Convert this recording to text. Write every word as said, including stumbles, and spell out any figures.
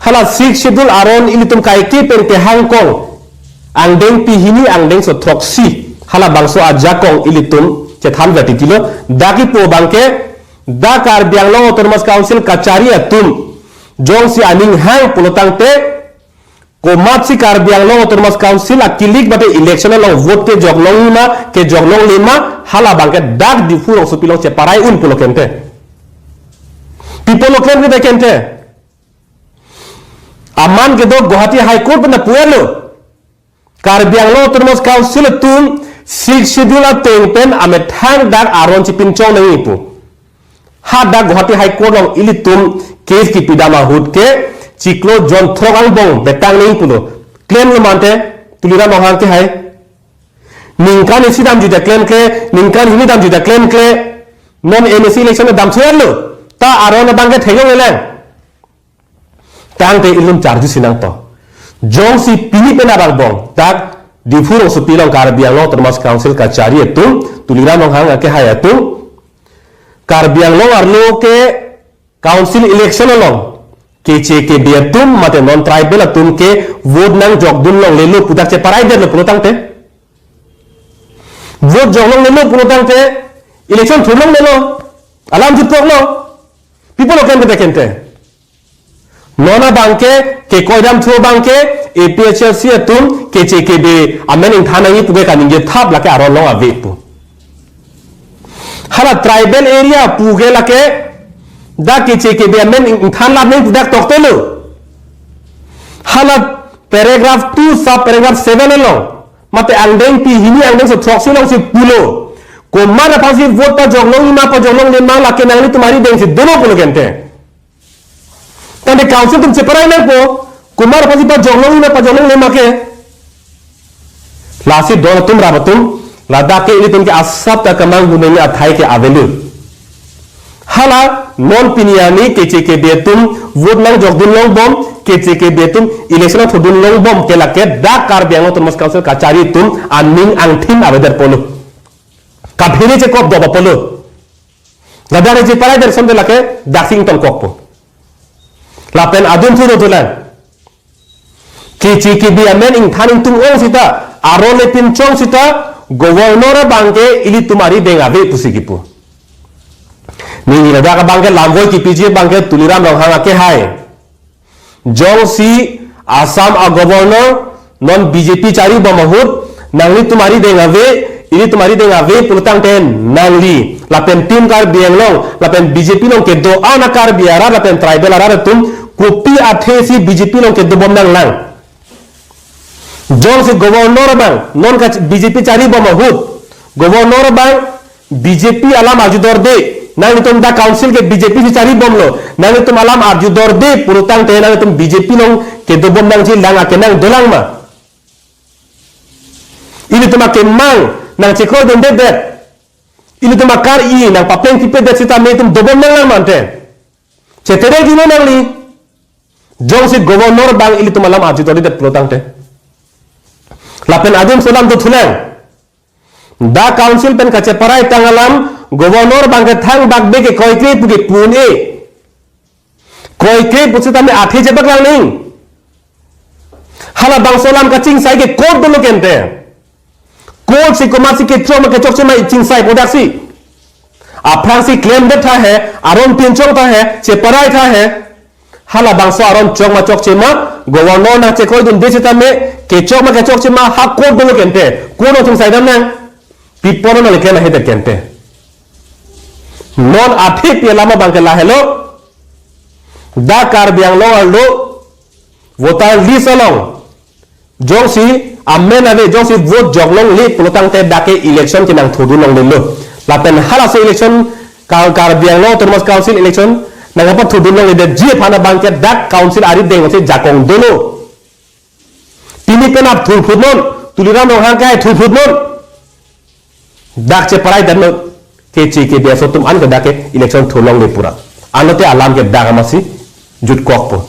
Hala Sixth Schedule aron ilitum kaike pen kehang kong, angdengpi hini angdengso throksi, halabangso ajakong ilitum chethan vertikilo. Dak kipu abangke, dak Karbi Anglong Autonomous Council kachari atum jongsi aning hang pulotangte, komatsi Karbi Anglong Autonomous Council akilik mate election along vote kejok longji ma, kejok longle ma, halabangke dak Diphu rongsopi along cheparai un pulo kente. Pi pulo kente, kente. Aman kedo Guwahati High Court pen pulo, Karbi Anglong Autonomous Council atum Sixth Schedule ateng pen amethang dak aron chipinchong nangji pu. Hadak Guwahati High Court along ilitum case kipidam ahut ke chiklo jon throk angbong betang nangji pulo. Klemlo mante, Tuliram Ronghang ke hai. Ningkan isi damjuita klemkle, ningkan hini damjuita klemkle. Non M A C election damthulo. Ta aron abangke theklongle lang. Tangte ilitum charjusi nangto. Jongsi pini pen abang bong, dak Diphu rongsopi along Karbi Anglong Autonomous Council kachari atum, Tuliram Ronghang ake hai atum, Karbi Anglong arlo ke council election along K H A K B atum mate non tribal atum ke vote nangjokdun longlelo pu dak cheparai detlo pulotangte. Vote jok longlelo pulotangte, election thur longlelo. Alam jutkoklo. Pi pulo kente, kente. Non abangke, kekoi damthu abangke, A P H L C atum, K H A K B amen ingthan nangji pu ke kaningje thap lake aron along ave pu. Hala tribal area pu ke lake, dak K H A K B amen ingthan lap nangji pu dak toktelo. Hala paragraph two sub paragraph seven along, mate angdengpi hini angdengso throksi alongsi pulo. Komat aphansi vote pajok longji ma pajok longle ma lake nanglitum aridengsi dolo pulo kente. Tangte council atum cheparai nangpo, komat aphansi pajok longji ma pajok longle ma ke. Lasi don atum rap atum, ladak ke ilitum ke asap ta kemang huneng athai ke avelo. Hala non pini arni K H A K B atum vote nangjokdun longbom, K H A K B atum election thurdun longbom ke lake dak Karbi Anglong Autonomous Council kachari atum aning angthin avedet pulo. Kaphere chekop doba pulo. Ladak cheparai det asonte lake daksi ingtonkokpo. Lapen adunso dothulang. K H A K B amen ingthan ingtung ong sita, aron le pinchong sita, governor abangke ilitum arideng ave pusi kipu. Neli ladak abangke lamvoi kipiji abangke Tuliram Ronghang ake hai. Jongsi Assam a governor non B J P charibom ahut, nanglitum arideng ave, ilitum arideng ave pulotangte nangli lapen Team Karbi Anglong lapen B J P along kedo-an a Karbi arat lapen tribal arat atum kopi athesi B J P along kedobom nanglang. Jongsi governor abang non ka B J P charibom ahut, governor abang B J P alam arjudorde, nanglitum dak council ke B J P si charibomlo, nanglitum alam arjudorde pulotangte nanglitum B J P along kedobom nangjilang akenang dolang ma? Ilitum akemang nangchekroidundedet, ilitum akar-i nangpaplengpipedet sitame itum dobom nanglang mante. Chetere dino nangli. Jongsi governor abang ilitum alam arjudordedet pulotangte. Lapen adunso alam dothulang. Dak council pen kacheparai tang alam, governor abangke thangbak bek ke kroikre pu ke pu un-e. Kroikre pusitame athe chepaklang nangji. Halabangso alam kachingsai ke court dolo kente. Court si komatsi kechok ma kechokche ma ichingsaipo daksi. Aphrangsi klemdet tha he, aron pinchong tha he, cheparai tha he. Halabangso aron chok ma chokche ma, governor nangchekroidunde sitame, kechok ma kechokche ma, ha court dolo kente. Court along chingsaidam nang. Pi apot nangli klem ahedet kente. Non athe pi alam abangke lahelo. Dak Karbi Anglong arlo voter list along jongsi amen ave, jongsi vote jok longle pulotangte dak ke election kenangthurdun longlelo. Lapen halaso election, Kar-, Karbi Anglong Autonomous Council election nangkapathurdun longledetji aphan abangke dak council arideng si jakong dolo. Pini penap thurphutnon, Tuliram Ronghang ke hai thurphutnon. Dak cheparai damnon, K H A K B aso atum an ke dak ke election thur longle pura. Anlote alam ke dak amatsi jutkokpo.